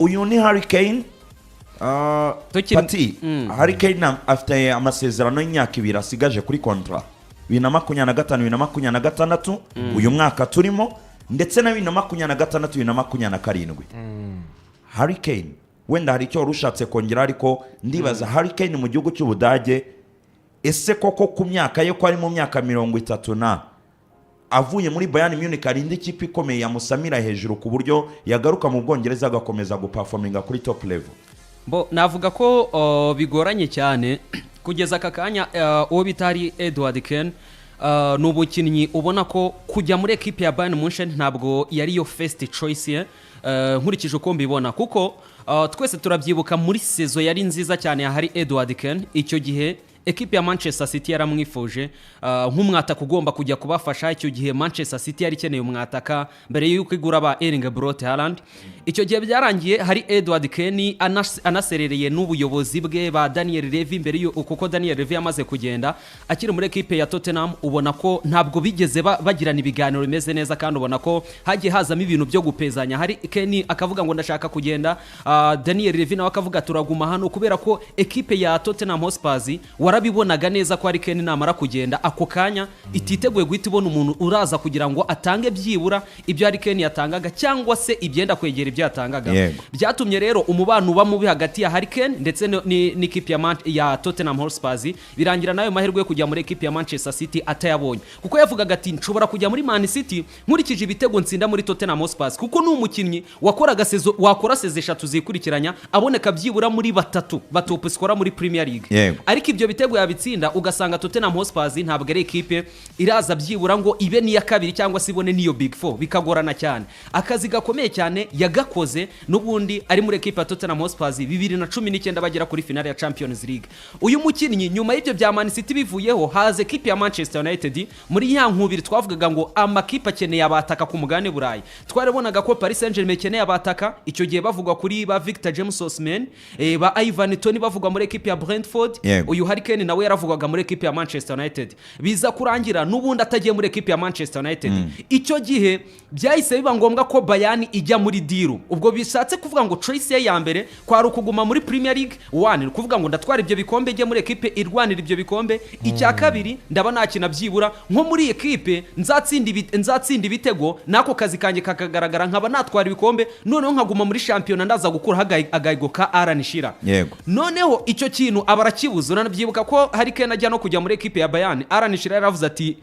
Uyu ni Harry Kane. Pati Harry Kane afite amasezerano y'imyaka 2 asigaje kuri contrat, 2025, 2026, uyu mwaka turimo, ndetse na 2026, 2027. Harry Kane, wenda hari icyo wari ushatse kongera, ariko ndibaza Harry Kane mu gihugu cy'Ubudage, ese koko ku myaka ye, ko ari mu myaka 30 na avuye muri Bayern Munich, hari indi kipe ikomeye yamusamira hejuru ku buryo yagaruka mu Bwongereza agakomeza guperforminga kuri top level? Bo navuga ko bigoranye cyane kugeza aka kanya. Uwo bita ari Edward Kane ni umukinnyi ubona ko kujya muri ekipe ya Bayern Munchen ntabwo yari yo first choice ye, nkurikije uko mbibona, kuko twese turabyibuka muri saison yari nziza cyane ya Harry Edward Kane. Icyo gihe ekipe ya Manchester City yaramwifuje nk'umwataka ugomba kujya kubafasha. Icyo gihe Manchester City yari ikeneye umwataka mbere y'uko igura ba Erling Braut Haaland. Icyo gihe byarangiye hari Edward Kane anaserereye n'ubuyobozi bwe ba Daniel Levy mbere y'uko, kuko Daniel Levy yamaze kugenda akiri muri ekipe ya Tottenham. Ubona ko ntabwo bigeze bagirana ibiganiro bimeze neza, kandi ubona ko hagiye hazamo ibintu byo gupezanya. Hari Kane akavuga ngo ndashaka kugenda, Daniel Levy nawe akavuga turaguma hano, kubera ko ekipe ya Tottenham Hotspur warabibonaga neza ko hari Kane namara kugenda ako kanya ititeguye guhita ibona umuntu uraza kugira ngo atange byibura ibyo Harry Kane yatangaga cyangwa se ibyenda kwegera ibyo yatangaga. Byatumye rero umubano uba mubi hagati ya Harry Kane ndetse n'ikipe ya Tottenham Hotspur. Birangira nayo mahirwe yo kujya muri ekipe ya Manchester City atayabonye, kuko yavugaga ati nshobora kujya muri Man City nkurikije ibitego nsinda muri Tottenham Hotspur, kuko ni umukinnyi wakoraga saison, wakora saison eshatu zikurikiranya aboneka byibura muri batatu ba top scorer muri Premier League. Ariko ibyo bitego yabitsinda, ugasanga Tottenham Hotspur ntabwo ari ekipe iraza byibura ngo ibe n'iya kabiri cyangwa se ibone n'iyo big four, bikagorana cyane. Akazi gakomeye cyane yagakoze n'ubundi ari muri ekipe ya Tottenham Hotspur, 2019 bagera kuri finale ya Champions League. Uyu mukinnyi, nyuma y'ibyo bya Man City bivuyeho, haza ekipe ya Manchester United muri ya nkubiri twavugaga ngo amakipe akeneye abataka ku mugabane Burayi. Twarabonaga ko Paris Saint-Germain ikeneye abataka, icyo gihe bavugwa kuri ba Victor James Osimhen, ba Ivan Toney bavugwa muri ekipe ya Brentford. Uyu Harry Kane nawe yaravugwaga muri ekipe ya Manchester United, biza kurangira n'ubundi atagiye muri ekipe ya Manchester United. Icyo gihe byahise biba ngombwa ko Bayern ijya muri deal. Ubwo bishatse kuvuga ngo choice ye ya mbere kwari ukuguma muri Premier League one, ni ukuvuga ngo ndatwara ibyo bikombe, njye muri ekipe irwanira ibyo bikombe. Icya kabiri, ndaba nakina byibura nko muri ekipe nzatsinda ibitego, n'ako kazi kanjye kakagaragara, nkaba natwara ibikombe, noneho nkaguma muri shampiyona, ndaza gukuraho agahigo ka Alan Shearer. Noneho icyo kintu aba arakibuze. Uranabyibuka ko Harry Kane ajya no kujya muri ekipe ya Bayern, Alan Shearer yaravuze ati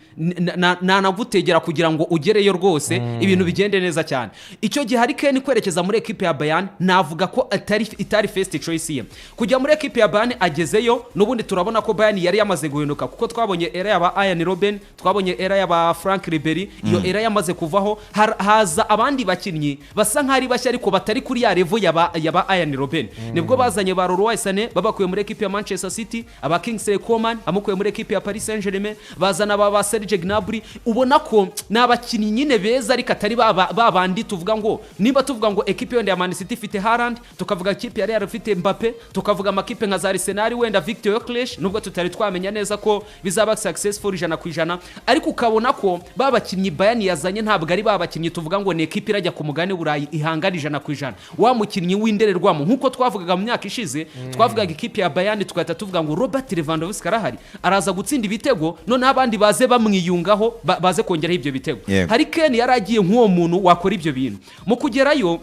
nanagutegera kugira ngo ugereyo rwose, ibintu bigende neza cyane. Icyo gihe Harry Kane kwerekeza muri ekipe ya Bayern navuga ko atari itari first choice ye kujya muri ekipe ya Bayern. Agezeyo n'ubundi turabona ko Bayern yari yamaze guhinduka, kuko twabonye era y'aba Arjen Robben, twabonye era y'aba Frank Ribery. Iyo era yamaze kuvaho, haza abandi bakinnyi basa nk'ari bashya ariko batari kuri ya level yaba Arjen Robben. Nibwo bazanye ba Leroy Sané babakuye muri ekipe ya Manchester City, aba Kingsley Coman amukuye muri ekipe ya Paris Saint-Germain, bazana ba Serge Gnabry. Ubona ko ni abakinnyi nyine beza, ariko atari ba bandi tuvuga ngo niba tuvuga ngo ekipe wenda ya Man City ifite Haaland, tukavuga ekipe ya Real ifite Mbappe, tukavuga amakipe nka za Arsenal wenda Victor Gyökeres, nubwo tutari twamenya neza ko bizaba successful 100%, ariko ukabona ko ba bakinnyi Bayern yazanye ntabwo ari ba bakinnyi tuvuga ngo ni ekipe irajya ku mugabane Burayi ihangana 100%, wa mukinnyi w'indererwamo nk'uko twavugaga mu myaka ishize. Twavugaga ikipe ya Bayern tugahita tuvuga ngo Robert Lewandowski arahari, araza gutsinda ibitego, noneho abandi baze bamwiyungaho, baze kongeraho ibyo bitego. Harry Kane yari agiye nk'uwo muntu wakora ibyo bintu. Mu kugerayo,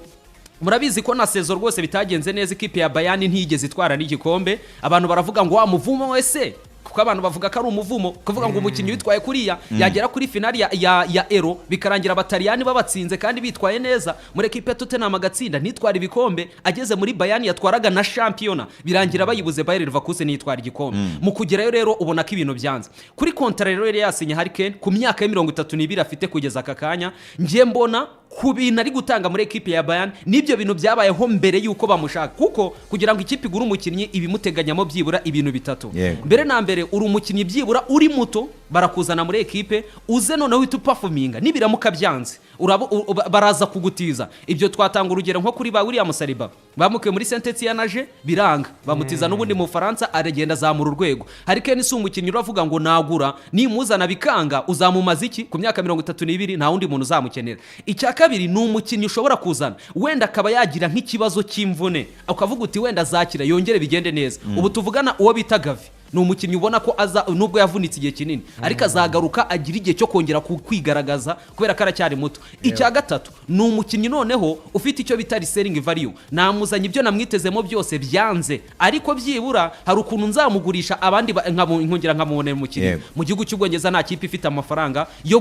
murabizi ko na saison rwose bitagenze neza, ikipe ya Bayern ntiyigeze itwara n'igikombe. Abantu baravuga ngo wa muvumo wese, kuko abantu bavuga ko ari umuvumo kuvuga ngo umukinnyi witwaye kuriya yagera kuri finali ya Euro, bikarangira Abataliyani babatsinze kandi bitwaye neza muri ekipe ya Tottenham, agatsinda ntitwara ibikombe, ageze muri Bayern yatwaraga na shampiyona birangira bayibuze, Bayer Leverkusen ntitwara igikombe. Mu kugerayo rero ubona ko ibintu byanze. Kuri contrat rero yari yasinye Harry Kane ku myaka ya 32 afite kugeza aka kanya, njye mbona ku bintu ari gutanga muri ekipe ya Bayern n'ibyo bintu byabayeho mbere y'uko bamushaka, kuko kugira ngo ikipe igure umukinnyi ibimuteganyamo byibura ibintu bitatu. Mbere na mbere, uri umukinnyi byibura uri muto, barakuzana muri ekipe uze noneho uhita uperforminga, nibiramuka byanze baraza kugutiza. Ibyo twatanga urugero nko kuri ba William Saliba. Bamukuye muri Saint-Etienne aje biranga, bamutiza n'ubundi mu Bufaransa, aragenda azamura urwego. Harry Kane si umukinnyi uravuga ngo nagura, nimuzana bikanga uzamumaza iki? Ku myaka 32 nta wundi muntu uzamukenera. Icya kabiri, ni umukinnyi ushobora kuzana wenda akaba yagira nk'ikibazo cy'imvune, ukavuga uti wenda azakira yongere bigende neza. Ubu tuvugana, uwo bita Gavi ni umukinnyi ubona ko aza, nubwo yavunitse igihe kinini, ariko azagaruka agira igihe cyo kongera kwigaragaza kubera ko aracyari muto. Icya gatatu, ni umukinnyi noneho ufite icyo bita reselling value. Namuzanye, ibyo namwitezemo byose byanze, ariko byibura hari ukuntu nzamugurisha abandi nkongera nkamubonera umukinnyi. Mu gihugu cy'Ubwongereza nta kipe ifite amafaranga yo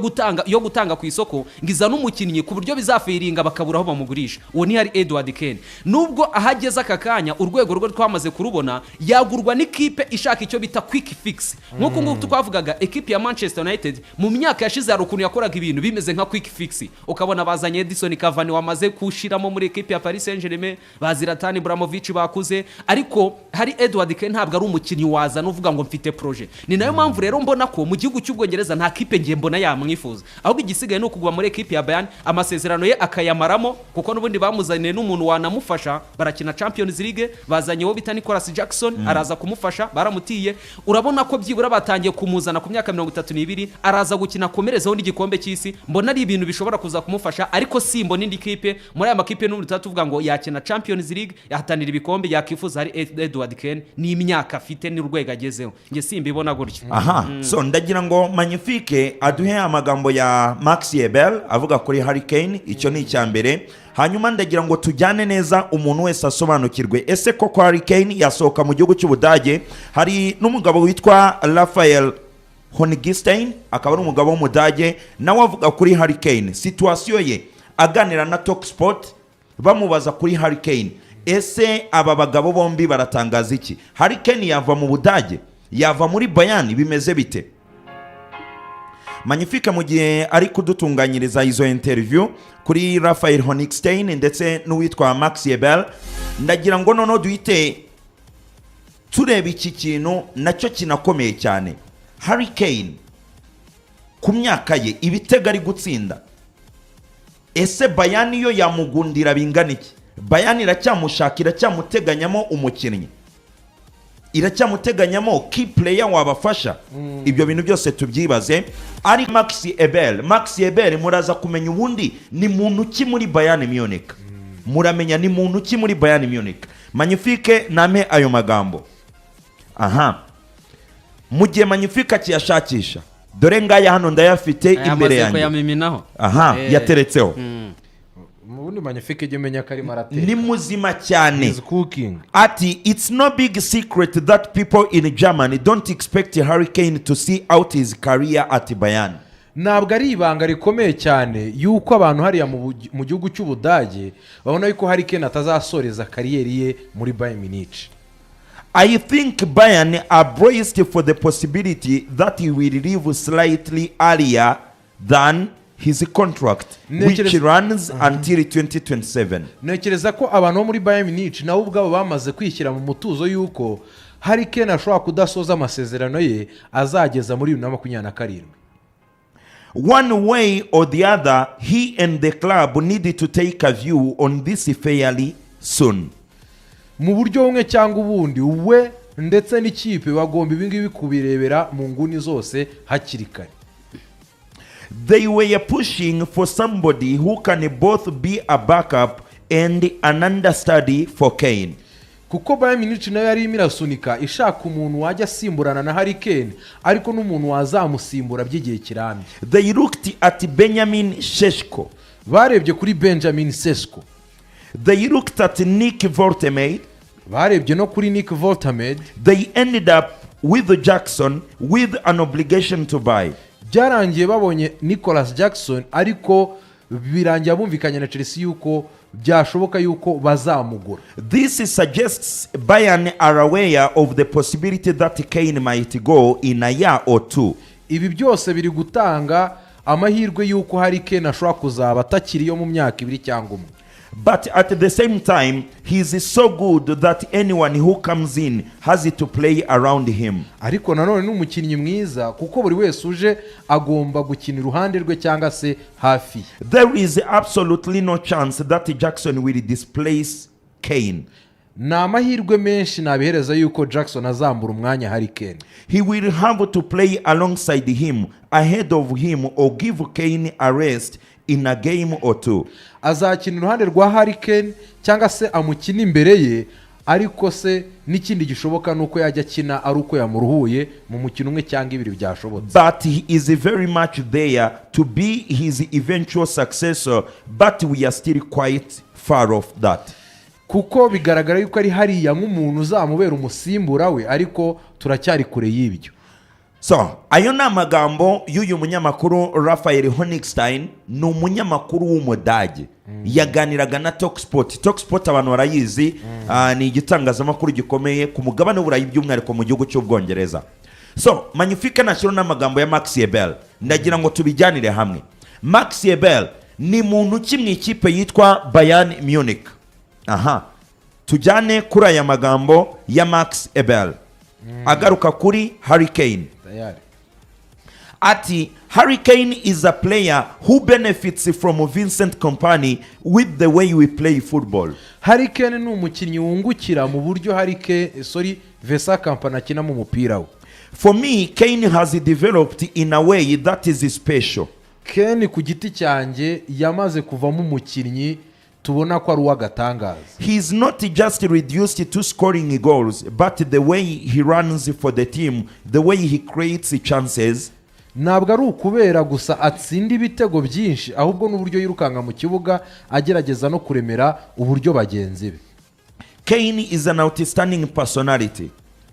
gutanga ku isoko ngo izane umukinnyi ku buryo bizafailinga bakabura aho bamugurisha. Uwo ni Harry Edward Kane. Nubwo aho ageze aka kanya urwego rwe twamaze kurubona, yagurwa n'ikipe ishaka icyo bita quick fix, nk'uku nguku twavugaga ekipe ya Manchester United mu myaka yashize. Hari ukuntu yakoraga ibintu bimeze nka quick fix, ukabona bazanye Edison Cavani wamaze kushiramo muri ekipe ya Paris Saint-Germain, ba Zlatan Ibrahimovic bakuze. Ariko Harry Edward Kane ntabwo ari umukinnyi wazana uvuga ngo mfite projet. Ni nayo mpamvu rero mbona ko mu gihugu cy'Ubwongereza nta kipe ngiye mbona yamwifuza, ahubwo igisigaye ni ukuguma muri ekipe ya Bayern, amasezerano ye akayamaramo, kuko n'ubundi bamuzaniye n'umuntu wanamufasha. Barakina Champions League, bazanye uwo bita Nicolas Jackson, araza kumufasha, baramutiye. Urabona ko byibura batangiye kumuzana ku myaka 32, araza gukina akomerezeho n'igikombe cy'isi. Mbona ari ibintu bishobora kuza kumufasha, ariko simbona indi kipe muri aya makipe n'ubundi tuba tuvuga ngo yakina Champions League, yahatanira ibikombe, yakifuza Harry Edward Kane n'imyaka afite n'urwego agezeho. Njye simbibona gutyo. Aha, so ndagira ngo Magnifique aduhe amagambo ya Max Ebel avuga kuri Harry Kane. Icyo ni icya mbere. Hanyuma ndagira ngo tujyane neza, umuntu wese asobanukirwe: ese koko Harry Kane yasohoka mu gihugu cy'Ubudage? Hari n'umugabo witwa Raphael Honigstein, akaba ari umugabo w'Umudage, nawe avuga kuri Harry Kane, situation ye, aganira na Talksport bamubaza kuri Harry Kane. Ese aba bagabo bombi baratangaza iki? Harry Kane yava mu Budage? Yava muri Bayern? Bimeze bite? Magnifique, mu gihe ari kudutunganyiriza izo interview kuri Raphael Honigstein ndetse n'uwitwa Max Ebel, ndagira ngo noneho duhite tureba iki kintu nacyo kinakomeye cyane. Harry Kane ku myaka ye, ibitego ari gutsinda, ese Bayern yo yamugundira bingana iki? Bayern iracyamushaka? Iracyamuteganyamo umukinnyi? Iracyamuteganyamo key player wabafasha? Ibyo bintu byose tubyibaze. Ari Max Ebel, Max Ebel muraza kumenya ubundi ni muntu ki muri Bayern Munich. Muramenya ni muntu ki muri Bayern Munich. Magnifique nampe ayo magambo. Aha, mu gihe Magnifique akiyashakisha, dore ngaya hano ndayafite imbere Yamaze yanjye. Kuyamiminaho. Aha. Yateretseho. Mu bundi Magnifique ijya umenya ko arimo arateka. Ni muzima cyane. Is cooking. Ati: "It's no big secret that people in Germany don't expect Harry Kane to see out his career at Bayern." Ntabwo ari ibanga rikomeye cyane yuko abantu hariya mu gihugu cy'Ubudage babona yuko Harry Kane atazasoreza career ye muri Bayern Munich. "I think Bayern are braced for the possibility that he will leave slightly earlier than his contract, which runs until 2027." Ntekereza ko abantu bo muri Bayern Munich nabo ubwabo bamaze kwishyira mu mutuzo yuko Harry Kane ashobora kudasoza amasezerano ye azageza muri 2027. "One way or the other, he and the club need to take a view on this fairly soon." Mu buryo bumwe cyangwa ubundi, we ndetse n'ikipe bagomba ibingibi kubirebera mu nguni zose hakiri kare. "They were pushing for somebody who can both be a backup and an understudy for Kane." Kuko Bayern Munich nayo yari irimo irasunika ishaka umuntu wajya asimburana na Harry Kane, ariko n'umuntu wazamusimbura by'igihe kirambye. "They looked at Benjamin Šeško." Barebye kuri Benjamin Sesko. "They looked at Nick Woltemade." Barebye no kuri Nick Woltemade. "They ended up with Jackson with an obligation to buy." Byarangiye babonye Nicolas Jackson, ariko birangira bumvikanye na Chelsea yuko byashoboka yuko bazamugura. "This suggests Bayern are aware of the possibility that Kane might go in a year or two." Ibi byose biri gutanga amahirwe y'uko Harry Kane ashobora kuzaba atakiriyo mu myaka 2 cyangwa umwe. "But at the same time, he's so good that anyone who comes in has to play around him." Ariko nanone ni umukinnyi mwiza, kuko buri wese uje agomba gukina iruhande rwe cyangwa se hafi ye. "There is absolutely no chance that Jackson will displace Kane. Ni amahirwe menshi nabihereza yuko Jackson azambura umwanya Harry Kane. He will have to play alongside him, ahead of him, or give Kane a rest in a game or two. Azakina iruhande rwa Harry Kane cyangwa se amukina imbere ye, ariko se n'ikindi gishoboka ni uko yajya akina ari uko yamuruhuye mu mukino umwe cyangwa ibiri byashobotse. But he is very much there to be his eventual successor, but we are still quite far off that. Kuko bigaragara yuko ari hariya nk'umuntu uzamubera umusimbura we, ariko turacyari kure y'ibyo. So ayo ni amagambo y'uyu munyamakuru Raphael Honigstein, ni umunyamakuru w'Umudage, yaganiraga na Talksport. Talksport abantu barayizi, ni igitangazamakuru gikomeye ku mugabane w'Uburayi, by'umwihariko mu gihugu cy'Ubwongereza. So Magnifique, nashyiraho n'amagambo ya Max Eberl, ndagira ngo tubijyanire hamwe. Max Eberl ni muntu ki mu ikipe yitwa Bayern Munich? Aha tujyane kuri aya magambo ya Max Eberl agaruka kuri Harry Kane. Tayari. Ati: "Harry Kane is a player who benefits from Vincent Kompany with the way we play football." Harry Kane ni umukinnyi wungukira mu buryo Harry Kane, sorry, Vincent Kompany akinamo umupira we. "For me, Kane has developed in a way that is special." Kane ku giti cyanjye yamaze kuvamo umukinnyi tubona ko ari uw'agatangaza. "He's not just reduced to scoring goals, but the way he runs for the team, the way he creates chances." Ntabwo ari ukubera gusa atsinda ibitego byinshi, ahubwo n'uburyo yirukanka mu kibuga agerageza no kuremera uburyo bagenzi be. "Kane is an outstanding personality."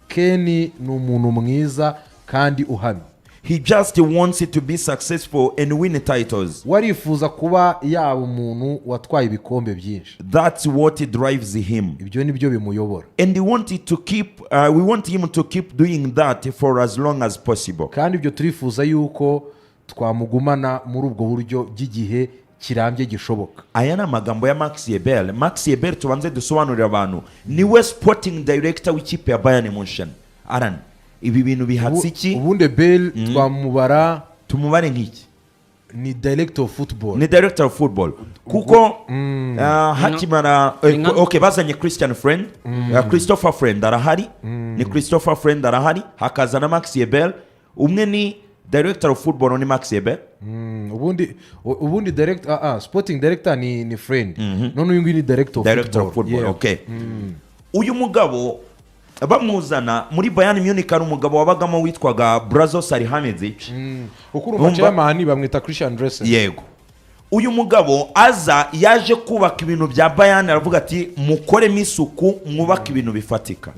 Kane ni umuntu mwiza kandi uhamye. "He just wants to be successful and win titles." Warifuza kuba yaba umuntu watwaye ibikombe byinshi. "That's what drives him." Ibyo ni byo bimuyobora. "And we want him to keep doing that for as long as possible." Kandi ibyo turifuza yuko twamugumana muri ubwo buryo by'igihe kirambye gishoboka. Aya ni amagambo ya Max Eberl. Max Eberl, tubanze dusobanurire abantu, niwe sporting director w'ikipe ya Bayern Munchen. Aran, ibi bintu bihatse iki? Ubundi Eberl twamubara Tumubare nk'iki? Ni director of football. Ni director of football kuko hakimara okay, bazanye Christian Freund, Christopher Freund arahari, ni Christopher Freund arahari, hakaza na Max Eberl. Umwe ni director of football, ni Max Eberl. Ubundi director, sporting director ni Freund, none uyu nguyu ni director of Director of football. football. Yeah. Okay, uyu mugabo bamuzana muri Bayern Munich, hari umugabo wabagamo witwaga Blazo Salihamidzic. Kuko urumva Umva- chairman bamwita Christian Dreesen. Yego, uyu mugabo aza yaje kubaka ibintu bya Bayern, aravuga ati: "Mukoremo isuku, mwubake ibintu bifatika."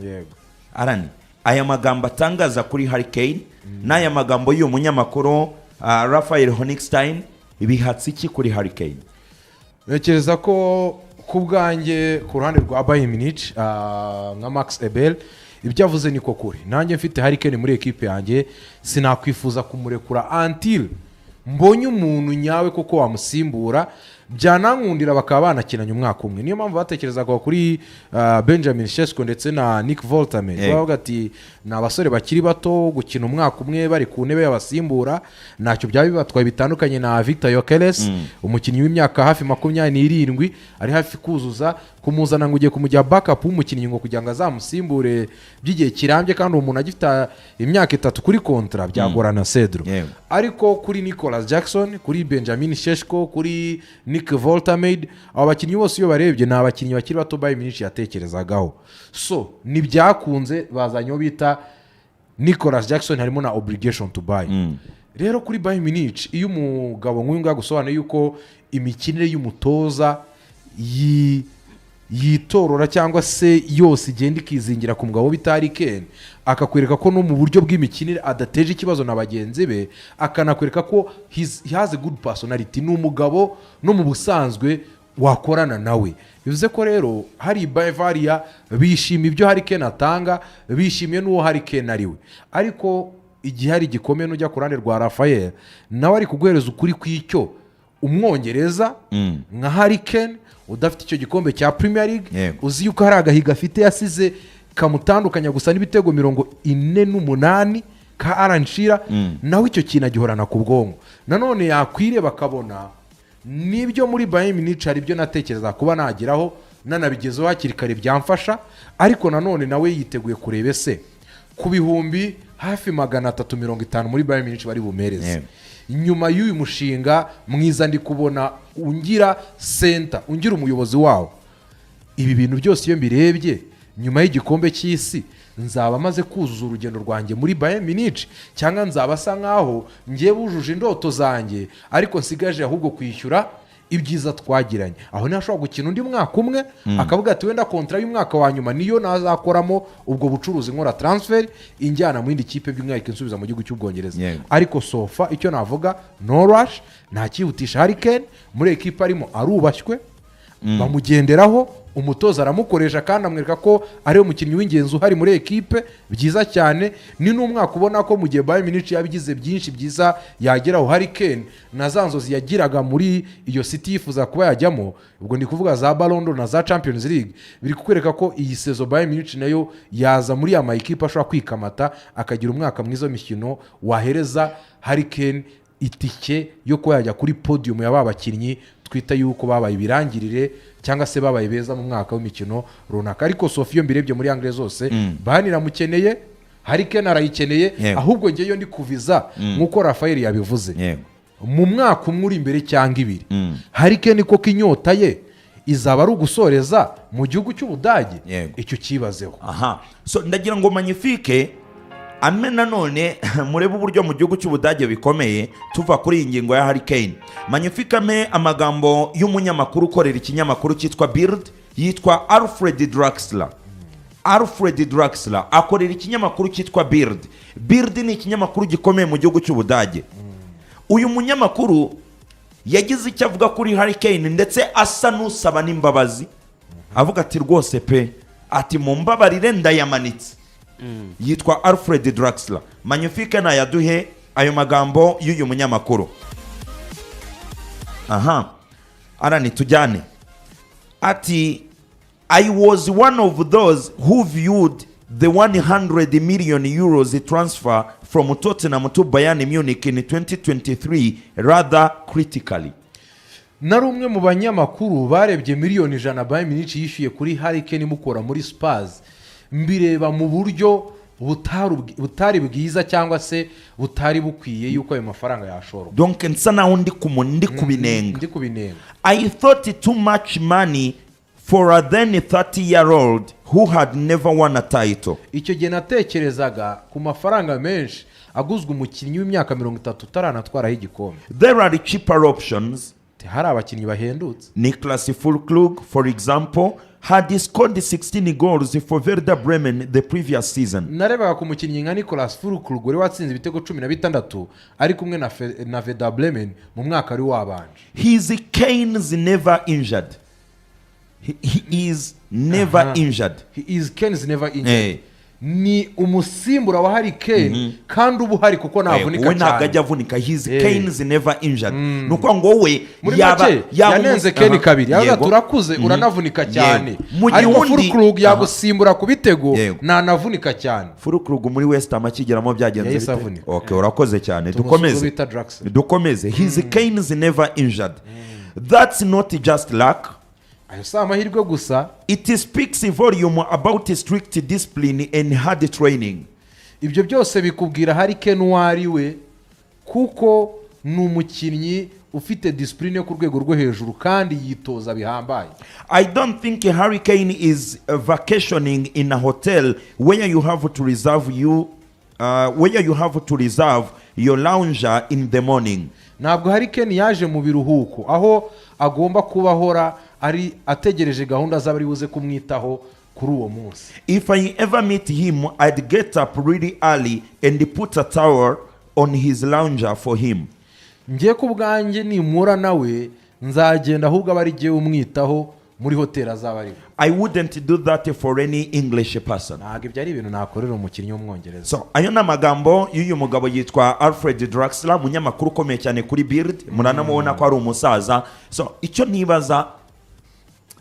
Arani, aya magambo atangaza kuri Harry Kane n'aya magambo y'uyu munyamakuru Raphael Honigstein bihatse iki kuri Harry Kane? Ntekereza ko ku bwanjye, ku ruhande rwa Bayern Munich, nka Max Eberl ibyo avuze niko kuri. Nanjye mfite Harry Kane muri ekipe yanjye, sinakwifuza kumurekura until mbonye umuntu nyawe koko wamusimbura, byanankundira bakaba banakinanye umwaka umwe. Niyo mpamvu batekerezaga kuri Benjamin Sesko ndetse na Nick Woltemade. Bavuga ati ni abasore bakiri bato, gukina umwaka umwe bari ku ntebe y'abasimbura ntacyo byaba bibatwaye, bitandukanye na Victor Gyokeres, umukinnyi w'imyaka hafi 27 ari hafi kuzuza, kumuzana ngo ugiye kumujya backup w'umukinnyi ngo kugira ngo azamusimbure by'igihe kirambye kandi uwo muntu agifite imyaka 3 kuri contrat, byagorana, Cedro. Ariko kuri Nicolas Jackson, kuri Benjamin Sesko, kuri Nick Woltemade, abo bakinnyi bose iyo barebye ni abakinnyi bakiri bato Bayern Munich yatekerezagaho. So ntibyakunze, bazanye uwo bita Nicolas Jackson, harimo na obligation to buy. Rero kuri Bayern Munich, iyo umugabo nk'uyu nguyu agusobanuye yuko imikinire y'umutoza yitorora cyangwa se yose igenda ikizingira ku mugabo bita Harry Kane, akakwereka ko no mu buryo bw'imikinire adateje ikibazo na bagenzi be, akanakwereka ko he has a good personality, ni umugabo no mu busanzwe wakorana nawe, bivuze ko rero hari Bavaria bishimiye ibyo Harry Kane atanga, bishimiye n'uwo Harry Kane ari we. Ariko igihe hari gikomeye nujya ku ruhande rwa Rafael, nawe ari kuguhereza ukuri kw'icyo Umwongereza nka Harry Kane udafite icyo gikombe cya Premier League, uzi yuko hari agahigo afite yasize kamutandukanya gusa n'ibitego 48 ka Alan Shearer, nawe icyo kintu agihorana ku bwonko. Nanone yakwireba akabona nibyo muri Bayern Munich hari ibyo natekereza kuba nageraho. Nanabigezeho hakiri kare byamfasha. Ariko nanone nawe yiteguye kureba ese ku bihumbi hafi 350 muri Bayern Munich bari bumereze, nyuma y'uyu mushinga mwiza ndi kubona ungira center, ungira umuyobozi wawo, ibi bintu byose iyo mbirebye, nyuma y'igikombe cy'isi nzaba maze kuzuza urugendo rwanjye muri Bayern Munich, cyangwa nzaba asa nkaho ngiye bujuje indoto zanjye, ariko nsigaje ahubwo kwishyura ibyiza twagiranye? Aho niho ashobora gukina undi mwaka umwe, akavuga ati wenda contrat y'umwaka wa nyuma niyo nazakoramo ubwo bucuruzi, nkora transfer injyana mu yindi kipe, by'umwihariko insubiza mu gihugu cy'Ubwongereza. Ariko so far icyo navuga, no rush, nta cyihutisha Harry Kane. Muri ekipa arimo arubashywe, bamugenderaho, umutoza aramukoresha kandi amwereka ko ariwe mukinnyi w'ingenzi uhari muri ekipe. Byiza cyane. Ni n'umwaka ubona ko mu gihe Bayern Munich yabigize byinshi byiza yageraho, Harry Kane na za nzozi yagiraga muri iyo City yifuza kuba yajyamo, ubwo ndi kuvuga za Ballon d'Or na za Champions League, biri kukwereka ko iyi saison Bayern Munich nayo yaza muri ya ma ekipe ashobora kwikamata akagira umwaka mwiza w'imikino wahereza Harry Kane itike yo kuba yajya kuri podium ya ba bakinnyi twita yuko babaye ibirangirire cyangwa se babaye beza mu mwaka w'imikino runaka. Ariko so far iyo mbirebye muri angle zose, Bayern iramukeneye, Harry Kane arayikeneye. Ahubwo ngeyo ndi kuviza nk'uko Rafael yabivuze, mu mwaka umwe uri imbere cyangwa 2, Harry Kane koko inyota ye izaba ari ugusoreza mu gihugu cy'Ubudage? Icyo cyibazeho. Aha, so ndagira ngo Magnifique ame nanone murebe uburyo mu gihugu cy'Ubudage bikomeye. Tuva kuri iyi ngingo ya Harry Kane, Magnifique ame amagambo y'umunyamakuru ukorera ikinyamakuru cyitwa Bild, yitwa Alfred Draxler. Alfred Draxler akorera ikinyamakuru cyitwa Bild. Bild ni ikinyamakuru gikomeye mu gihugu cy'Ubudage. Uyu munyamakuru yagize icyo avuga kuri Harry Kane, ndetse asa n'usaba n'imbabazi, avuga ati rwose pe, ati mumbabarire, ndayamanitse. Yitwa Alfred Draxler. Magnifique nayaduhe ayo magambo y'uyu munyamakuru. Aha arani tujyane, ati "I was one of those who viewed the 100 million euros transfer from Tottenham to Bayern Munich in 2023 rather critically." Nari umwe mu banyamakuru barebye miliyoni 100 Bayern Munich yishyuye kuri Harry Kane imukura muri Spurs, mbireba mu buryo butari bwiza cyangwa se butari bukwiye yuko ayo mafaranga yashorwa. Donc nsa naho ndi kubinenga. Ndi kubinenga. "I thought too much money for a then 30-year-old who had never won a title." Icyo gihe natekerezaga ku mafaranga menshi aguzwe umukinnyi w'imyaka 30 utaranatwaraho igikombe. "There are cheaper options." Hari abakinnyi bahendutse. "Niklas Füllkrug, for example, had scored 16 goals for Werder Bremen the previous season." Narebaga ku mukinnyi nka Nicolas Füllkrug wari watsinze ibitego 16 ari kumwe na Werder Bremen mu mwaka wari wabanje. "He's Kane's never injured." He is never injured. He is Kane's never injured. Ni umusimbura wa Harry Kane kandi uba uhari kuko ntavunika We ntabwo cyane. ajya avunika. He's Kane's never injured. Ni ukuvuga ngo we Muri yaba make yaba yanenze Kane kabiri, yavuga turakuze, uranavunika cyane. Mu gihe Ariko Füllkrug yagusimbura ku bitego, ntanavunika cyane. Füllkrug muri West Ham akigeramo byagenze Yahise bite? avunika. Okay, urakoze cyane. Tumusubize Dukomeze. bita Draxler. Dukomeze. "He's Kane's never injured. That's not just luck." Ayo si amahirwe gusa. "It speaks volume about strict discipline and hard training." Ibyo byose bikubwira Harry Kane uwo ari we, kuko ni umukinnyi ufite discipline yo ku rwego rwo hejuru kandi yitoza bihambaye. "I don't think Harry Kane is vacationing in a hotel where you have to reserve your lounger in the morning." Ntabwo Harry Kane yaje mu biruhuko aho agomba kuba ahora ari ategereje gahunda z'abari buze kumwitaho kuri uwo munsi. "If I ever meet him, I'd get up really early and put a towel on his lounger for him." Ngiye ku bwanjye nimura nawe nzagenda ahubwo aba ari jyewe umwitaho muri hoteli azaba arimo. "I wouldn't do that for any English person." Ntabwo ibyo ari ibintu nakorera umukinnyi w'Umwongereza. So ayo ni amagambo y'uyu mugabo yitwa Alfred Draxler, umunyamakuru ukomeye cyane kuri Bild. Muranamubona ko ari umusaza. So icyo nibaza,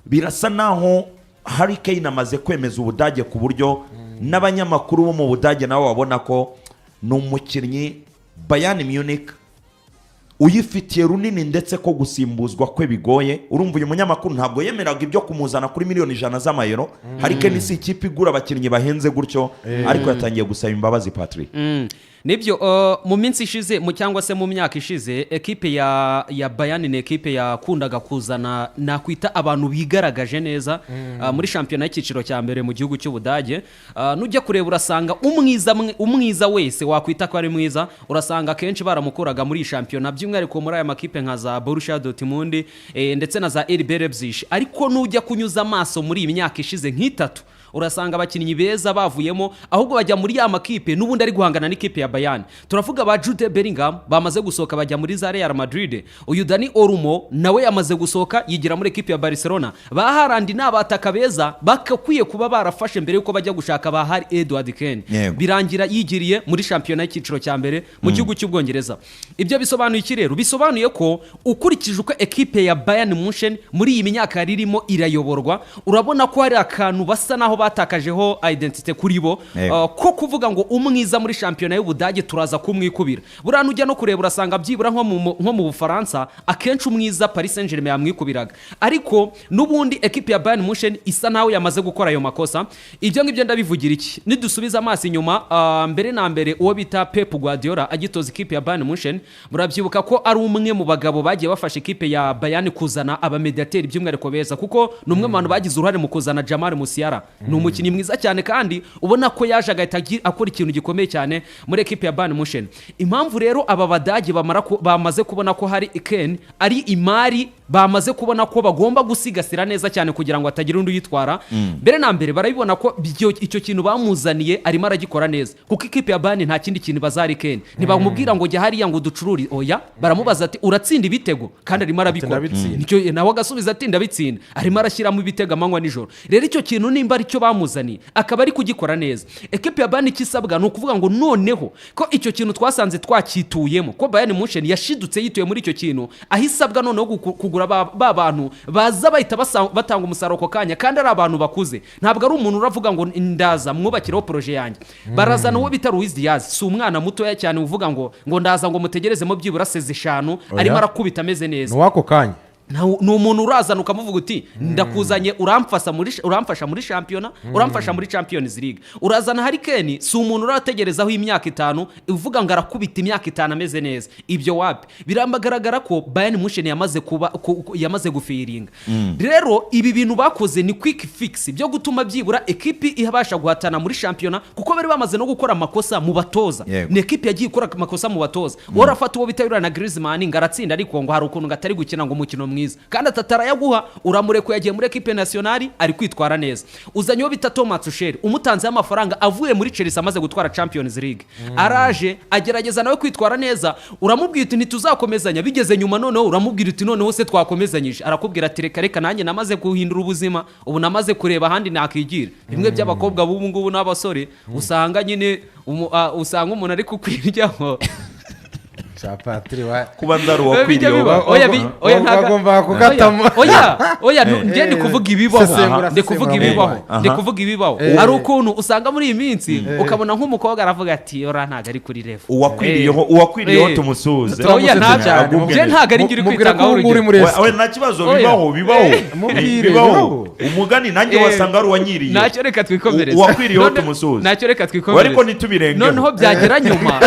birasa naho Harry Kane amaze kwemeza Ubudage, ku buryo n'abanyamakuru bo mu Budage nabo babona ko ni umukinnyi Bayern Munich Uyifitiye runini, ndetse ko gusimbuzwa kwe bigoye. Urumva, uyu munyamakuru ntabwo yemeraga ibyo kumuzana kuri miliyoni 100 z'amayero. Harry Kane si ikipe igura abakinnyi bahenze gutyo, ariko yatangiye gusaba imbabazi, Patrick. Nibyo, mu minsi ishize cyangwa se mu myaka ishize, ekipe ya Bayern ni ekipe yakundaga kuzana, nakwita, abantu bigaragaje neza muri shampiyona y'icyiciro cya mbere mu gihugu cy'Ubudage. Nujya kureba urasanga umwiza wese wakwita ko ari mwiza, urasanga akenshi baramukuraga muri iyi shampiyona, by'umwihariko muri aya makipe nka za Borussia Dortmund, ndetse na za RB Leipzig. Ariko nujya kunyuza amaso muri iyi myaka ishize nk'itatu, urasanga abakinnyi beza bavuyemo, ahubwo bajya muri ya makipe n'ubundi ari guhangana n'ikipe ya Bayern. Turavuga ba Jude Bellingham bamaze gusohoka bajya muri za Real Madrid. Uyu Dani Olmo nawe yamaze gusohoka yigira muri ekipe ya Barcelona. Ba Haaland ni abataka beza bakakwiye kuba barafashe mbere yuko bajya gushaka ba Harry Edward Kane. Birangira yigiriye muri shampiyona y'icyiciro cya mbere mu gihugu cy'Ubwongereza. Ibyo bisobanuye iki rero? Bisobanuye ko ukurikije uko ekipe ya Bayern Munchen muri iyi myaka yari irimo irayoborwa, urabona ko hari akantu basa naho batakajeho identité kuri bo. Ko kuvuga ngo umwiza muri shampiyona y'Ubudage turaza kumwikubira. Buriya nujya no kureba urasanga byibura nko mu Bufaransa akenshi umwiza Paris Saint Germain yamwikubiraga, ariko n'ubundi ekipe ya Bayern Munchen isa naho yamaze gukora ayo makosa. Ibyo ngibyo ndabivugira iki? Nidusubiza amaso inyuma, mbere na mbere uwo bita Pep Guardiola agitoza ikipe ya Bayern Munchen, murabyibuka ko ari umwe mu bagabo bagiye bafasha ikipe ya Bayern kuzana abamediateri by'umwihariko beza, kuko ni umwe mu bantu bagize uruhare mu kuzana Jamal Musiala. Ni umukinnyi mwiza cyane kandi ubona ko yaje agahita akora ikintu gikomeye cyane muri ekipe ya Bayern Munchen. Impamvu rero aba Badage bamaze kubona ko Harry Kane ari imari bamaze kubona ko bagomba gusigasira neza cyane kugira ngo hatagira undi uyitwara, mbere na mbere barabibona ko icyo kintu bamuzaniye arimo aragikora neza, kuko ikipe ya Bayern nta kindi kintu baza Harry Kane. Ntibamubwira ngo jya hariya ngo ducurure, oya, baramubaza ati: "Uratsinda ibitego?" Kandi arimo arabikora. "Ndabitsinda." Nicyo nawe agasubiza ati: "Ndabitsinda." Arimo arashyiramo ibitego amanywa nijoro. Rero icyo kintu nimba aricyo bamuzaniye akaba ari kugikora neza, ekipe ya Bayern icyo isabwa ni ukuvuga ngo noneho ko icyo kintu twasanze twacyituyemo, ko Bayern Munchen yashidutse yituye muri icyo kintu, aho isabwa noneho kugura ba bantu baza bahita batanga umusaruro ako kanya, kandi ari abantu bakuze. Ntabwo ari umuntu uravuga ngo ndaza mwubakireho projet yanjye. Barazana uwo bita Luis Diaz, si umwana mutoya cyane uvuga ngo ndaza ngo mutegerezemo byibura saison 5. Oya. Arimo arakubita ameze neza. Ni uw'ako kanya. Ni umuntu urazana ukamuvuga uti: "Ndakuzanye, uramfasha muri shampiyona, uramfasha muri Champions League." Urazana Harry Kane, si umuntu urategerezaho imyaka 5 uvuga ngo arakubita imyaka 5 ameze neza. Ibyo wapi. Biragaragara ko Bayern Munchen yamaze kuba yamaze gufiringa. Rero ibi bintu bakoze ni quick fix byo gutuma byibura ekipi ibasha guhatana muri shampiyona, kuko bari bamaze no gukora amakosa mu batoza. Ni ekipi yagiye ikora amakosa mu batoza. Wowe urafata uwo bita na Griezmann ngo aratsinda, ariko ngo hari ukuntu ngo atari gukina ngo umukino mwiza, kandi atatarayaguha, uramurekuye yagiye muri ekipe nationale ari kwitwara neza. Uzanye uwo bita Thomas Tuchel, umutanzeho amafaranga avuye muri Chelsea amaze gutwara Champions League, araje agerageza nawe kwitwara neza, uramubwira uti: "Ntituzakomezanya." Bigeze nyuma noneho uramubwira uti: "Noneho se twakomezanyije?" Arakubwira ati: "Reka reka, nanjye namaze guhindura ubuzima, ubu namaze kureba ahandi nakwigira." Bimwe by'abakobwa b'ubu ngubu n'abasore usanga nyine usanga umuntu ari kukwiryaho. Cya Patiri wa Kuba nzari Bijya uwakwiriye. biba. Oya, oya, Bagomba kugatamo. Oya, njye ndi kuvuga ibibaho. Sesengura, Ndi kuvuga sesengura. ibibaho. Ndi kuvuga ibibaho. Hari ukuntu usanga muri iyi minsi ukabona nk'umukobwa aravuga ati: "Ora ntabwo ari kuri level." Uwakwiriyeho, uwakwiriyeho, tumusuhuze. Oya, Turamusetse ntabwo cyane. Njye ntabwo ari njye uri Mubwira ko kwitangaho ubu ngubu uri urugero. muri esi. We, nta kibazo. Oya. Bibaho, bibaho. Mubwire, Bibaho. bibaho. Umugani nanjye wasanga ari uwanyiriye. Ntacyo, reka twikomereze. Uwakwiriyeho tumusuhuze. Ntacyo, reka twikomereze. Ariko ntitubirengeho. Noneho byagera nyuma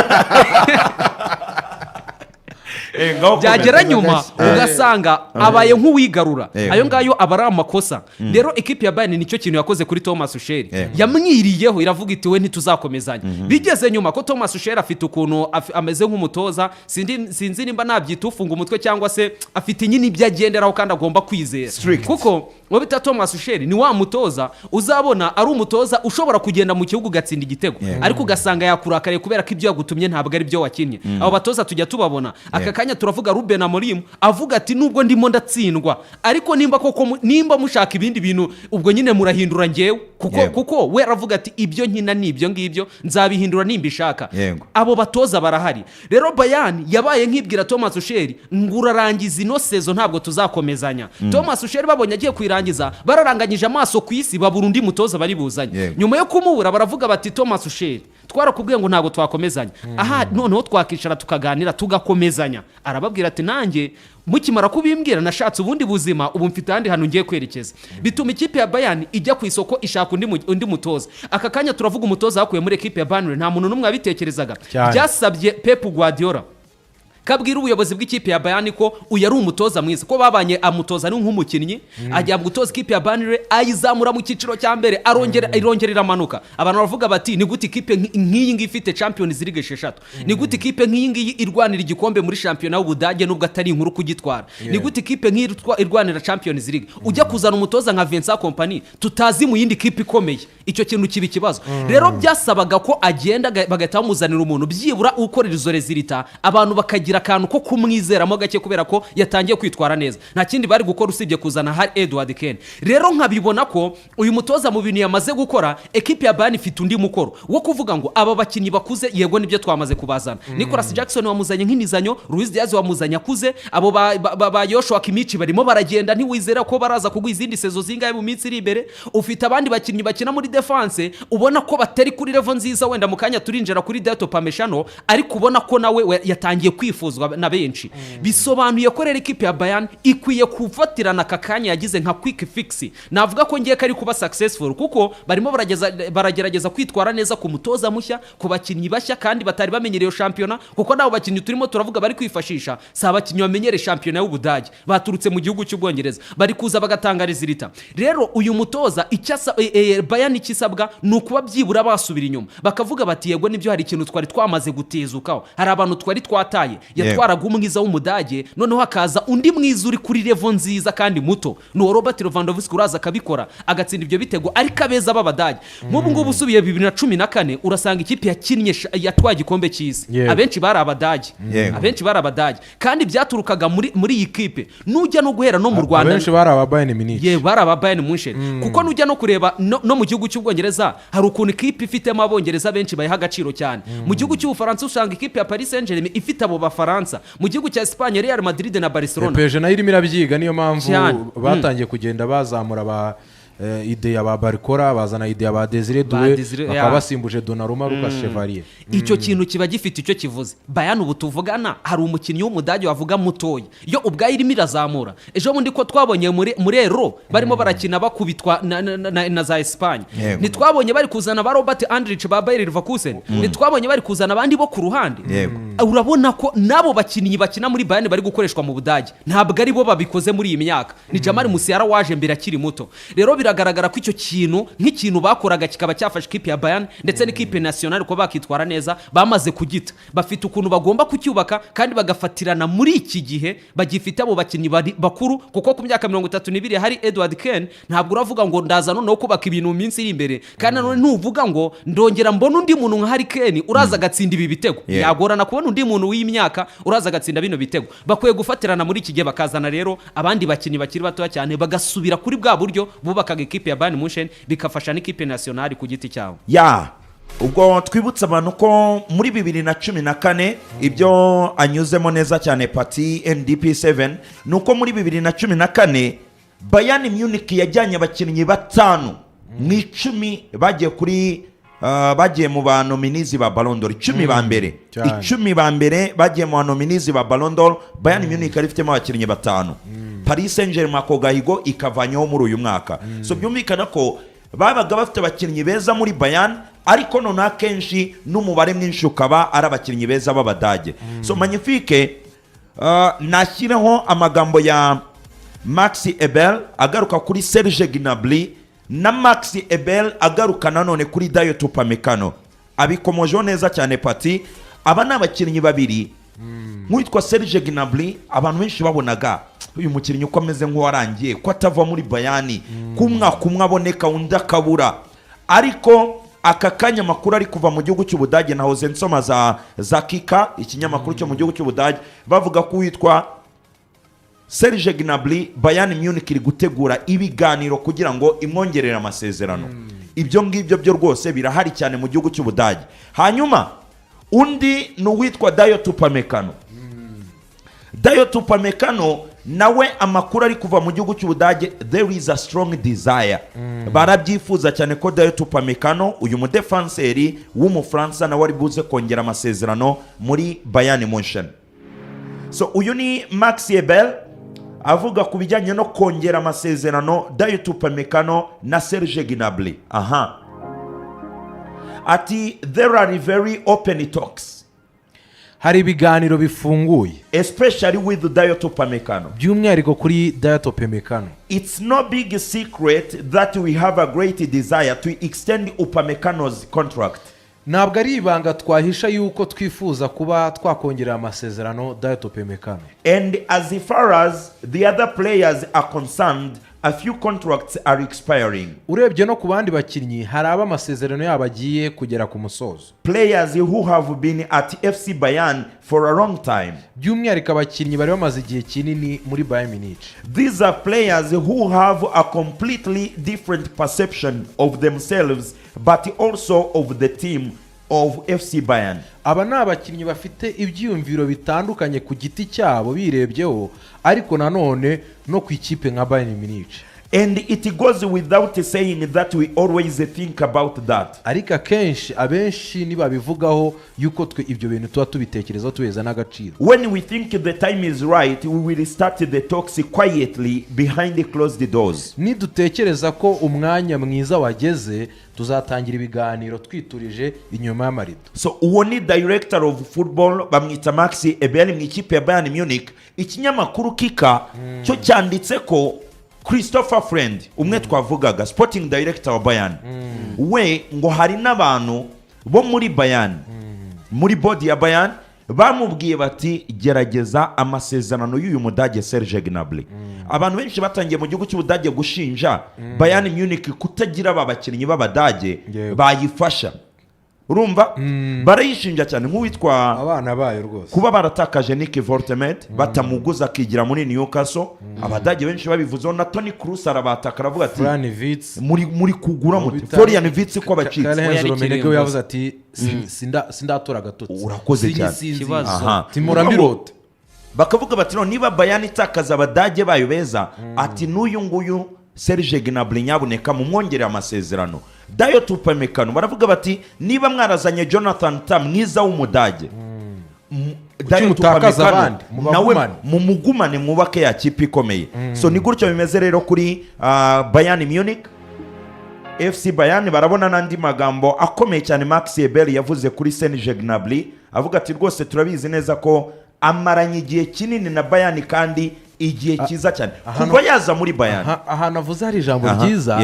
Ngaho byagera komeza. nyuma ugasanga abaye nk'uwigarura. Ayo ngayo aba ari amakosa. Rero ekipi ya Bayern nicyo kintu yakoze kuri Thomas Tuchel. Yamwiriyeho, iravuga iti: "We ntituzakomezanya." Bigeze nyuma ko Thomas Tuchel afite ukuntu ameze nk'umutoza, sinzi nimba nabyita ufunga umutwe cyangwa se afite nyine ibyo agenderaho kandi agomba kwizera. Strict. Kuko uwo bita Thomas Tuchel ni wa mutoza uzabona ari umutoza ushobora kugenda mu kibuga ugatsinda igitego, ariko ugasanga yakurakariye kubera ko ibyo yagutumye ntabwo ari byo wakinnye. Abo batoza tujya tubabona aka kanya. Turavuga Ruben Amorim avuga ati: "Nubwo ndimo ndatsindwa, ariko nimba koko nimba mushaka ibindi bintu, ubwo nyine murahindura njyewe," kuko kuko we aravuga ati: "Ibyo nkina ni ibyo ngibyo, nzabihindura nimbishaka." Abo batoza barahari. Rero Bayern yabaye nk'ibwira Thomas Tuchel ngo: "Urarangiza ino saison, ntabwo tuzakomezanya." Thomas Tuchel babonye agiye kuyirangiza. kurangiza bararanganyije amaso ku isi, babura undi mutoza bari buzanye. Nyuma yo kumubura, baravuga bati: "Thomas Tuchel, twarakubwiye ngo ntabwo twakomezanya aha, noneho twakicara tukaganira tugakomezanya." Arababwira ati: "Nanjye mukimara kubimbwira nashatse ubundi buzima, ubu mfite ahandi hantu ngiye kwerekeza." Bituma ikipe ya Bayern ijya ku isoko ishaka undi mutoza. Aka kanya turavuga, umutoza bakuye muri ekipe ya Bayern nta muntu n'umwe wabitekerezaga. Byasabye Pep Guardiola kabwira ubuyobozi bw'ikipe ya Bayern ko uyu ari umutoza mwiza, ko babanye, amutoza ari nk'umukinnyi, ajya gutoza ikipe ya Bayern, ayizamura mu cyiciro cya mbere, arongera irongera iramanuka. Abantu baravuga bati: "Ni gute ikipe nk'iyi ngiyi ifite Champions League esheshatu? Ni gute ikipe nk'iyi ngiyi irwanira igikombe muri shampiyona y'Ubudage, nubwo atari inkuru kugitwara? Ni gute ikipe nk'iyi irwanira Champions League ujya kuzana umutoza nka Vincent Kompany tutazi mu yindi kipe ikomeye?" Icyo kintu kiba ikibazo. Rero byasabaga ko agenda, bagahita bamuzanira umuntu byibura ukorera izo résultats, abantu bakagira akantu ko kumwizeramo gake kubera ko yatangiye kwitwara neza. Nta kindi bari gukora usibye kuzana Harry Edward Kane. Rero nkabibona ko uyu mutoza mu bintu yamaze gukora, ekipe ya Bayern ifite undi mukoro wo kuvuga ngo aba bakinnyi bakuze, yego nibyo twamaze kubazana, Nicolas Jackson wamuzanye nk'inizanyo, Luis Diaz wamuzanye akuze, abo ba Joshua Kimmich barimo baragenda, ntiwizera ko baraza kuguha izindi saison zingahe mu minsi iri imbere. Ufite abandi bakinnyi bakina muri defense ubona ko batari kuri level nziza. Wenda mu kanya turinjira kuri Dayot Upamecano, ariko ubona ko nawe yatangiye kwifuzwa na benshi. Bisobanuye ko rero ikipe ya Bayern ikwiye gufatirana aka kanya yagize nka quick fix. Navuga ko ngiye kari kuba successful, kuko barimo baragerageza kwitwara neza ku mutoza mushya, ku bakinnyi bashya kandi batari bamenyereye iyo shampiyona, kuko n'abo bakinnyi turimo turavuga bari kwifashisha si abakinnyi bamenyereye shampiyona y'Ubudage, baturutse mu gihugu cy'Ubwongereza, bari kuza bagatanga résultat. Rero uyu mutoza icyo Bayern icyo isabwa ni ukuba byibura basubira inyuma bakavuga bati: "Yego nibyo, hari ikintu twari twamaze gutezukaho, hari abantu twari twataye." Yatwaraga umwiza w'Umudage, noneho hakaza undi mwiza uri kuri level nziza kandi muto, ni uwo Robert Lewandowski, uraza akabikora, agatsinda ibyo bitego. Ariko abeza b'Abadage nk'ubu ngubu, usubiye 2014, urasanga ikipe yakinnye yatwaye igikombe cy'isi, abenshi bari Abadage. Abenshi bari Abadage kandi byaturukaga muri iyi kipe. Nujya no guhera no mu Rwanda, Abenshi bari aba Bayern Munich. Ye, bari aba Bayern Munchen, kuko nujya no kureba no mu gihugu cy'Ubwongereza hari ukuntu ikipe ifitemo Abongereza benshi bayiha agaciro cyane. Mu gihugu cy'Ubufaransa usanga ikipe ya Paris Saint-Germain ifite abo Bafaransa. Mu gihugu cya Espagne, Real Madrid na Barcelona. PSG nayo irimo irabyiga, niyo mpamvu batangiye kugenda bazamura ba idée ya ba Barcola, bazana idée ya ba Desire Doué, bakaba basimbuje Donnarumma Lucas Chevalier. Icyo kintu kiba gifite icyo kivuze. Bayern ubu tuvugana hari umukinnyi w'Umudage wavuga mutoya, yo ubwayo irimo irazamura. Ejo bundi ko twabonye muri Euro barimo barakina bakubitwa na za Espagne, ntitwabonye bari kuzana ba Robert Andrich ba Bayer Leverkusen? Ntitwabonye bari kuzana abandi bo ku ruhande? Urabona ko n'abo bakinnyi bakina muri Bayern bari gukoreshwa mu Budage ntabwo ari bo babikoze muri iyi myaka, ni Jamal Musiala waje mbere akiri muto. Rero biragaragara ko icyo kintu nk'ikintu bakoraga kikaba cyafashe ikipe ya Bayern ndetse n'ikipe nationale kuba bakitwara neza, bamaze kugita, bafite ukuntu bagomba kucyubaka kandi bagafatirana muri iki gihe bagifite abo bakinnyi bakuru, kuko ku myaka 32 hari Edward Kane, ntabwo uravuga ngo ndaza noneho kubaka ibintu mu minsi iri imbere, kandi nanone ntuvuga ngo ndongera mbona undi muntu nka Harry Kane uraza agatsinda ibi bitego. Yagorana kubona undi muntu w'imyaka uraza agatsinda bino bitego. Bakwiye gufatirana muri iki gihe, bakazana rero abandi bakinnyi bakiri batoya cyane, bagasubira kuri bwa buryo bubakaga ikipe ya Bayern Munchen, bikafasha n'ikipe nationale ku giti cyabo. Ya, ubwo twibutsa abantu ko muri 2014, ibyo anyuzemo neza cyane pati NDP7, ni uko muri 2014 Bayern Munich yajyanye abakinnyi batanu mu 10 bagiye kuri bagiye mu ba nominees ba Ballon d'Or, 10 ba mbere. 10 ba mbere bagiye mu ba nominees ba Ballon d'Or, Bayern Munich yari ifitemo abakinnyi batanu. Paris Saint-Germain ako gahigo ikavanyeho muri uyu mwaka. So byumvikana ko babaga bafite abakinnyi beza muri Bayern, ariko noneho akenshi n'umubare mwinshi ukaba ari abakinnyi beza b'Abadage. So Magnifique, nashyireho amagambo ya Max Eberl agaruka kuri Serge Gnabry, na Max Eberl agaruka nanone kuri Dayot Upamecano, abikomojeho neza cyane pati. Aba ni abakinnyi babiri. Nk'uwitwa Serge Gnabry, abantu benshi babonaga uyu mukinnyi uko ameze nk'uwarangiye, ko atava muri Bayern, ko umwaka umwe aboneka undi akabura, ariko aka kanya amakuru ari kuva mu gihugu cy'Ubudage, nahoze nsoma za Kicker, ikinyamakuru cyo mu gihugu cy'Ubudage, bavuga ko uwitwa Serge Gnabry, Bayern Munich iri gutegura ibiganiro kugira ngo imwongerere amasezerano. Ibyo ngibyo byo rwose birahari cyane mu gihugu cy'Ubudage. Hanyuma undi ni uwitwa Dayot Upamecano. Dayot Upamecano Nawe amakuru ari kuva mu gihugu cy'Ubudage, there is a strong desire, barabyifuza cyane ko Dayot Upamecano, uyu mudefanseri w'Umufaransa, nawe ari buze kongera amasezerano muri Bayern Munchen. So uyu ni Max Eberl avuga ku bijyanye no kongera amasezerano Dayot Upamecano na Serge Gnabry. Aha ati: "There are very open talks." Hari ibiganiro bifunguye. "Especially with Dayot Upamecano." By'umwihariko kuri Dayot Upamecano. "It's no big secret that we have a great desire to extend Upamecano's contract." Ntabwo ari ibanga twahisha yuko twifuza kuba twakongerera amasezerano Dayot Upamecano. "And as far as the other players are concerned, a few contracts are expiring." Urebye no ku bandi bakinnyi, hari abo amasezerano yabo agiye kugera ku musozo. "Players who have been at FC Bayern for a long time." By'umwihariko abakinnyi bari bamaze igihe kinini muri Bayern Munich. "These are players who have a completely different perception of themselves, but also of the team of FC Bayern." Aba ni abakinnyi bafite ibyiyumviro bitandukanye ku giti cyabo birebyeho, ariko nanone no ku ikipe nka Bayern Munich. "And it goes without saying that we always think about that." Ariko akenshi abenshi ntibabivugaho yuko twe ibyo bintu tuba tubitekerezaho, tubeza n'agaciro. "When we think the time is right, we will start the talks quietly behind the closed doors." Nidutekereza ko umwanya mwiza wageze, tuzatangira ibiganiro twiturije inyuma y'amarido. So uwo ni director of football, bamwita Max Eberl mu ikipe ya Bayern Munich. Ikinyamakuru Kicker cyo cyanditse ko Christopher Freund, umwe twavugaga, sporting director wa Bayern, we ngo hari n'abantu bo muri Bayern, muri board ya Bayern, bamubwiye bati: "Gerageza amasezerano y'uyu Mudage Serge Gnabry." Abantu benshi batangiye mu gihugu cy'Ubudage gushinja Bayern Munich kutagira aba bakinnyi b'Abadage bayifasha. Urumva barayishinja cyane, nk'uwitwa abana bayo rwose. Kuba baratakaje Nick Woltemade, batamuguza akigira muri Newcastle, Abadage benshi babivuzeho, na Toni Kroos arabataka, aravuga ati: Florian Wirtz. Muri kugura Mu mute Florian Wirtz ko abacitse?" Karl-Heinz Oya, ari Rummenigge we kirimbuzi. yavuze ati: Sindatora agatotsi." Urakoze cyane. Sinyisinzira." Ikibazo. Aha. Timura mbirota. Bakavuga bati: "No, niba Bayern itakaza Abadage bayo beza," ati, "n'uyu nguyu Serge Gnabry nyabuneka mumwongerere amasezerano." Dayot Upamecano, baravuga bati: "Niba mwarazanye Jonathan Tah mwiza w'Umudage, Dayot mutakaza Upamecano abandi? nawe Mubagumane." Mumugumane, mwubake ya kipe ikomeye. So ni gutyo bimeze rero kuri Bayern Munich, FC Bayern. Barabona n'andi magambo akomeye cyane Max Eberl yavuze kuri Serge Gnabry, avuga ati: "Rwose turabizi neza ko amaranye igihe kinini na Bayern kandi igihe cyiza cyane kuva yaza muri Bayern." Ahantu avuze hari ijambo ryiza.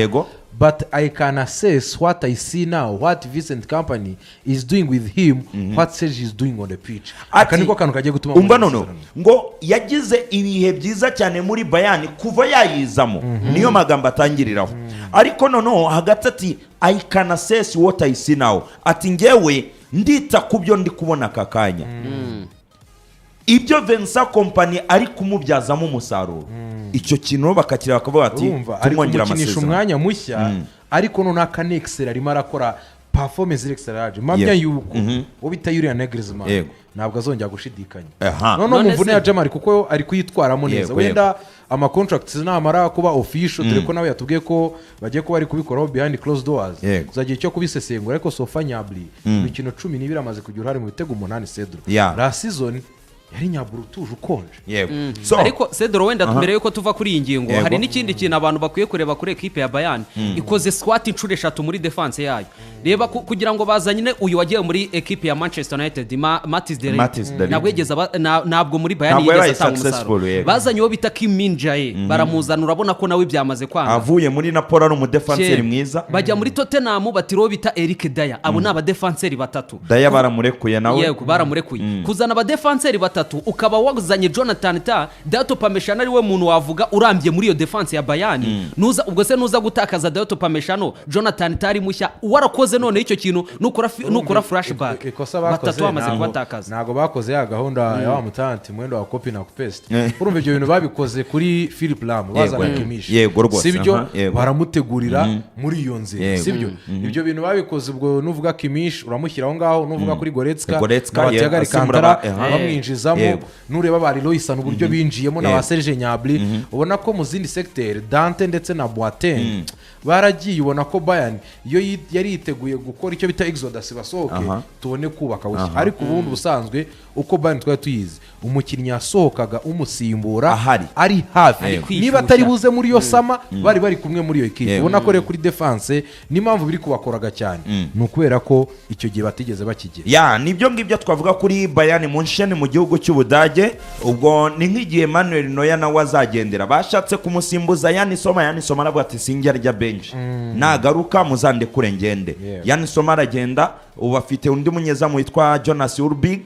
"But I can assess what I see now, what Vincent Kompany is doing with him, what Serge is doing on the pitch." Aka Ati, niko kantu kagiye gutuma umva mubona noneho amasezerano. Ngo yagize ibihe byiza cyane muri Bayern kuva yayizamo, niyo magambo atangiriraho. Ariko noneho hagati ati: "I can assess what I see now." Ati: "Ngewe ndita ku byo ndi kubona aka kanya, ibyo Vincent Kompany ari kumubyazamo umusaruro." Icyo kintu bakakireba bakavuga bati: Urumva ari "Tumwongera kumukinisha amasezerano." umwanya mushya, ariko noneho akanexera, arimo arakora performance extra, mpamya yuko uwo bita Julian Nagelsmann ntabwo azongera gushidikanya. Noneho None muvune ya Jamari, kuko ari kuyitwaramo neza. Wenda ama contracts namara kuba official, dore ko nawe yatubwiye ko bagiye kuba bari kubikoraho behind closed doors, tuzagira icyo kubisesengura. Ariko so far Gnabry, imikino 12 amaze kugira uruhare mu bitego 8, Cedro. Last season yari Gnabry utuje, ukonje. So Ariko Cedro, wenda mbere yuko tuva kuri iyi ngingo, hari n'ikindi kintu abantu bakwiye kureba kuri ekipe ya Bayern. Ikoze swap inshuro eshatu muri defense yayo. Reba kugira ngo bazanye uyu wagiye muri ekipe ya Manchester United, Matthijs de Ligt. Matthijs de Ligt. Ntabwo yigeze ntabwo muri Bayern Ntabwo yigeze yabaye atanga successful, umusaruro. Bazanye uwo bita Kim Min Jae, baramuzana, urabona ko nawe byamaze kwanga. Avuye muri Napoli ari umudefanseri mwiza. Bajya muri Tottenham, batira uwo bita Eric Dier. Abo ni abadefanseri batatu. Dier baramurekuye nawe. Yego, baramurekuye. Kuzana abadefanseri batatu, ukaba wazanye Jonathan Tah, Dayot Upamecano ari we muntu wavuga urambye muri iyo defense ya Bayern, nuza ubwo se nuza gutakaza Dayot Upamecano, Jonathan Tah ari mushya warakoze, none icyo kintu nukora flashback, Ikosa bakoze, batatu bamaze ntabwo kubatakaza. Ntabwo bakoze ya gahunda ya wa mutanti mwendo wa copy na paste. Urumva ibyo bintu babikoze kuri Philipp Lahm, bazana Kimmich, Yego rwose, sibyo? aha, yego. Baramutegurira muri iyo nzira, sibyo? Ibyo bintu babikoze, ubwo nuvuga Kimmich uramushyira aho ngaho, nuvuga kuri Goretzka Goretzka, na Thiago asimbura Alcantara aha. bamwinjizamo. kuzamo. Nureba ba Leroy Sané uburyo binjiyemo na ba Serge Gnabry, ubona ko mu zindi secteur Dante ndetse na Boateng baragiye. Ubona ko Bayern iyo yari yiteguye gukora icyo bita exodus, basohoke tubone kubaka bushya. Ariko ubundi ubusanzwe uko Bayern twari tuyizi, umukinnyi yasohokaga umusimbura Ahari. ari hafi. Ari Niba atari kwishyushya. buze muri iyo summer, bari kumwe muri iyo ekipe. Ubona ko rero kuri defense n'impamvu biri kubakoraga cyane ni ukubera ko icyo gihe batigeze bakigera. Ya, nibyo ngibyo twavuga kuri Bayern Munchen mu gihugu cy'Ubudage. Ubwo ni nk'igihe Manuel Neuer nawe azagendera, bashatse kumusimbuza Yann Sommer. Yann Sommer aravuga ati: "Sinjya arya bench, nagaruka muzandekure ngende." Yann Sommer aragenda, ubu afite undi munyezamu witwa Jonas Urbig.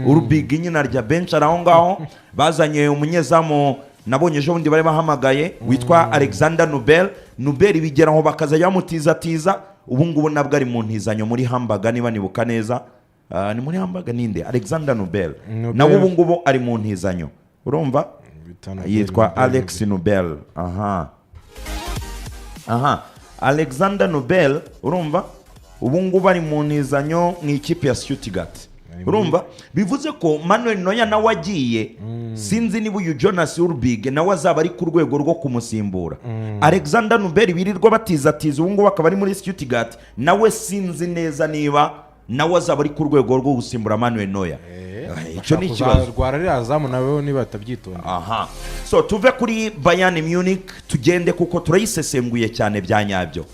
Urbig nyine arya bench, ari aho ngaho. Bazanye umunyezamu nabonye ejo bundi bari bahamagaye witwa Alexander Nubel. Nubel bigeraho bakazajya bamutizatiza. Ubu ngubu nabwo ari mu ntizanyo muri Hamburg, niba nibuka neza. Ah, ni muri Hamburg. Ninde? Alexander Nubel. Nubel. Nawe ubu ngubu ari mu ntizanyo, urumva? Bita Nubel, Yitwa Nubel, Alex Nubel. Aha Alexander Nubel, urumva, ubu ngubu ari mu ntizanyo mu ikipe ya Stuttgart. Urumva, bivuze ko Manuel Neuer nawe agiye, sinzi niba uyu Jonas Urbig nawe azaba ari ku rwego rwo kumusimbura. Alexander Nubel birirwa batizatiza, ubu ngubu akaba ari muri Stuttgart, nawe sinzi neza niba nawe azaba ari ku rwego rwo gusimbura Manuel Neuer. Icyo ni ikibazo. Rwara ririya zamu nawe niba batabyitonda. Aha, so tuve kuri Bayern Munich tugende, kuko turayisesenguye cyane bya nyabyo.